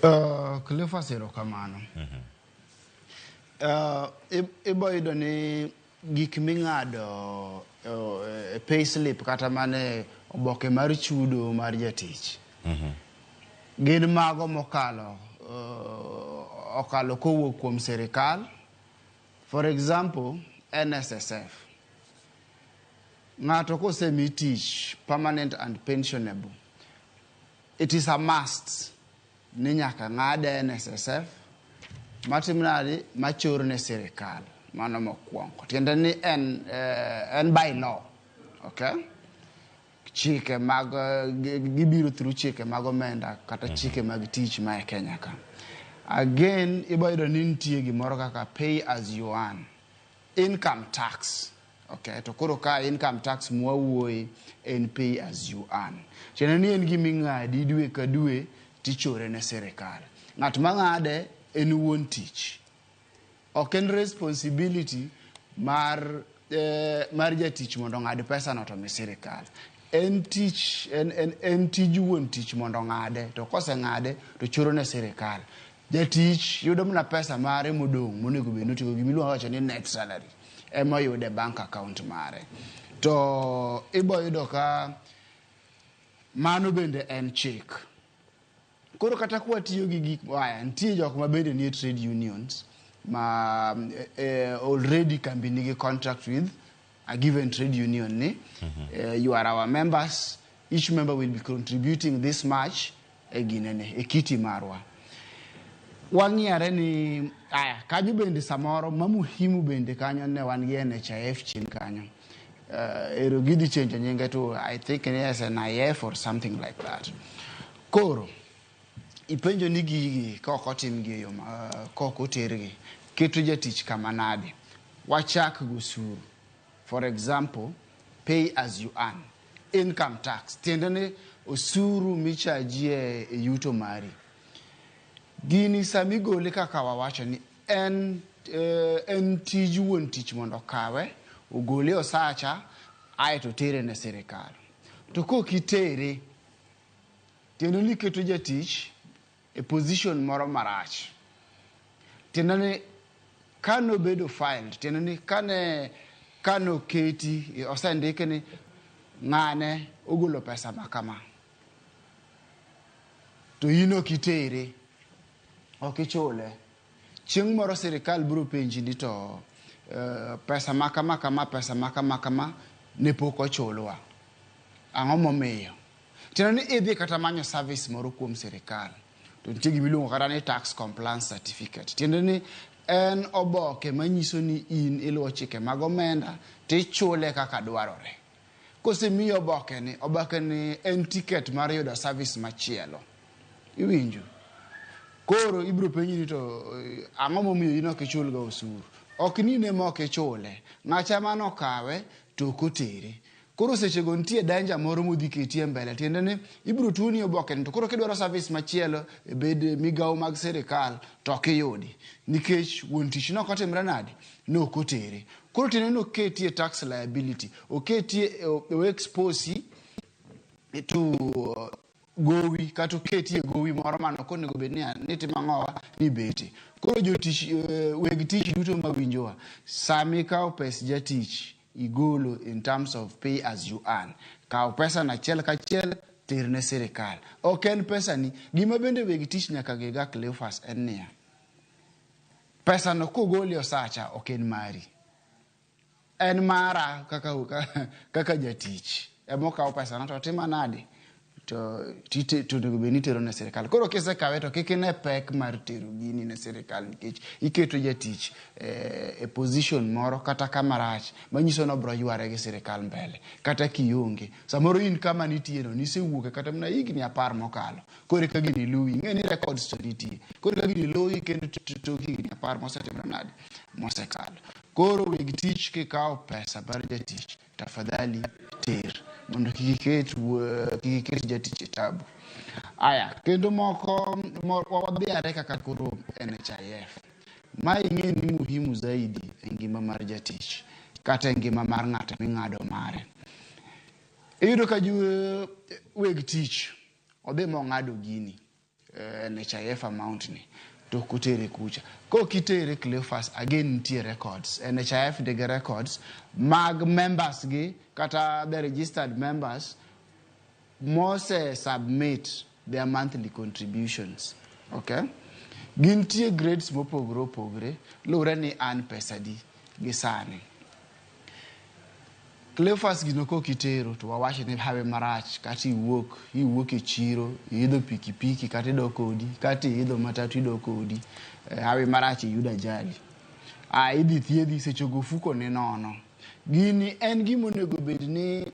Cleophas, erokamano. Ibo yudo ni gik ming'ado e payslip kata mana oboke mar chudo mar jatich gin mago mokalo okalo kowuok kuom sirikal. For example, NSSF. Ng'ato kosemi tich, permanent and pensionable, it is a must ni nyaka ng'ade NSSF matim nadi machor ne sirikal. Mano mokwongo. Tiende ni en by law. Okay? Chike mag gibiro through chike mag omenda kata chike mag tich ma e Kenya ka. Again, ibo yudo ni nitie gimoro kaka pay as you earn. Income tax. Okay, to koro ka income tax mwawuoye en pay as you earn. Tiende ni en gima ing'adi dwe ka dwe tichore ne sirikal. Ng'at ma ng'ade en wuon tich. Ok en responsibility mar jatich mondo ong'ad pesa no to mi sirikal. En tich en tij wuon tich mondo ong'ade, to koseng'ade to choro ne sirikal. Jatich yudo mana pesa mare modong' monego bed ni otigo, gimiluongo wacho ni net salary ema oyudo e bank account mare. To ibo yudo ka mano bende en chik. Koro kata kwatiyo gi gik aya, nitie jok ma bende nie trade unions ma already kambi nigi contract with a given trade union ni you are our members, each member will be contributing this much e ginene e kiti marwa. Wang'iyare ni aya kanyo bende samoro ma muhimu bende kanyo ne wan gi NHIF chien kanyo. Ero gidhi change nyinge to, I think, ni SNIF or something like that. Koro ipenjo ni gigi ka ok otimgi e yo ka ok otergi keto jatich kama nade? Wachak gi osuru. For example, pay as you earn, income tax, tiende ni osuru michajie e yuto mari. Gini sami gole kaka wawacho ni en tij wuon tich mondo okawe ogole osacha aeto tere ne sirikal. To kok itere, tiende ni iketo jatich e position moro marach. Tiende ni kanobedo filed, tiende ni kane kanoketi osendike ni ng'ane ogolo pesa ma kama, to in ok itere, ok ichule, chieng' moro sirikal biro penji ni to pesa ma kama kama, pesa ma kama kama ne pok ochulwa, ang'o momiyo? Tiende ni idhi kata manyo service moro kuom sirikal to nitie gimiluongo kata ni tax compliance certificate. Tiende ni en oboke manyiso ni in iluwo chike mag omenda tichule kaka dwarore. Kosemiyi oboke ni, oboke ni en ticket mar yudo service machielo. Iwinjo? Koro ibiro penji ni to ang'o momiyo in ok ichul ga osuru? Ok ni in ema ok ichule, ng'acha manokawe to ok otere. Koro sechego nitie danger moro modhi keti e mbele. Tiende ni ibiro tuoni oboke ni to koro kidwaro service machielo e bed migawo mag sirikal to ok iyudi nikech wuon tich nok otimre nade, nok otere. Koro tiende ni oketie tax liability, oketie o expose to gowi kata oketie gowi moro mano ok onego bed ni timo ang'owa ni bete. Koro jotich, weg tich duto mawinjowa, sami ikawo pes jatich igolo in terms of pay as you earn, kaw pesa no achiel kachiel ter ne sirikal. Ok en pesa ni. Gima bende weg tich nyaka ng'e ga, Cleophas, en niya, pesa no kogoli osacha ok en mari, en mara kaka jatich emokawo pesa no to tima nade to onego bed ni itero ne sirikal. Koro kisekawe to kik ine pek mar tero gini ne sirikal nikech iketo jatich e position moro kata kama rach manyiso ni obiro yware gi sirikal mbele kata kionge. Samoro in kama nitie no nisewuoke kata mana higni 10 mokalo, koro eka gini luwi. Ing'e ni records to nitie, koro eka gini luwi kendo tok higni 10 mosetimore nade mosekalo. Koro weg tich, kikawo pesa mar jatich, tafadhali ter mondo kik iket jatich e tabu. Aya, kendo moko wadhi are kaka koro NHIF ma ing'e ni muhimu zaidi e ngima mar jatich kata e ngima mar ng'ato ming'ado mare. Iyudo ka weg tich odhi mong'ado gini. NHIF amount ni to ok otere kucha. Kok itere Cleophas, again nitie records. NHIF nigi records mag members gi kata the registered members mose submit their monthly contributions. Okay? Gintie grades mopogore opogore luwre ni an pesa di gi sani. Cleophas, gino kok itero to wawach ni hawi marach, kata iwuok e chiro, iidho pikipiki kata idok odi, kata iidho matatu idok odi, hawi marach iyudo ajali, idhi thiedhi, sechego ofuko ni nono. Gini en gima onego bed ni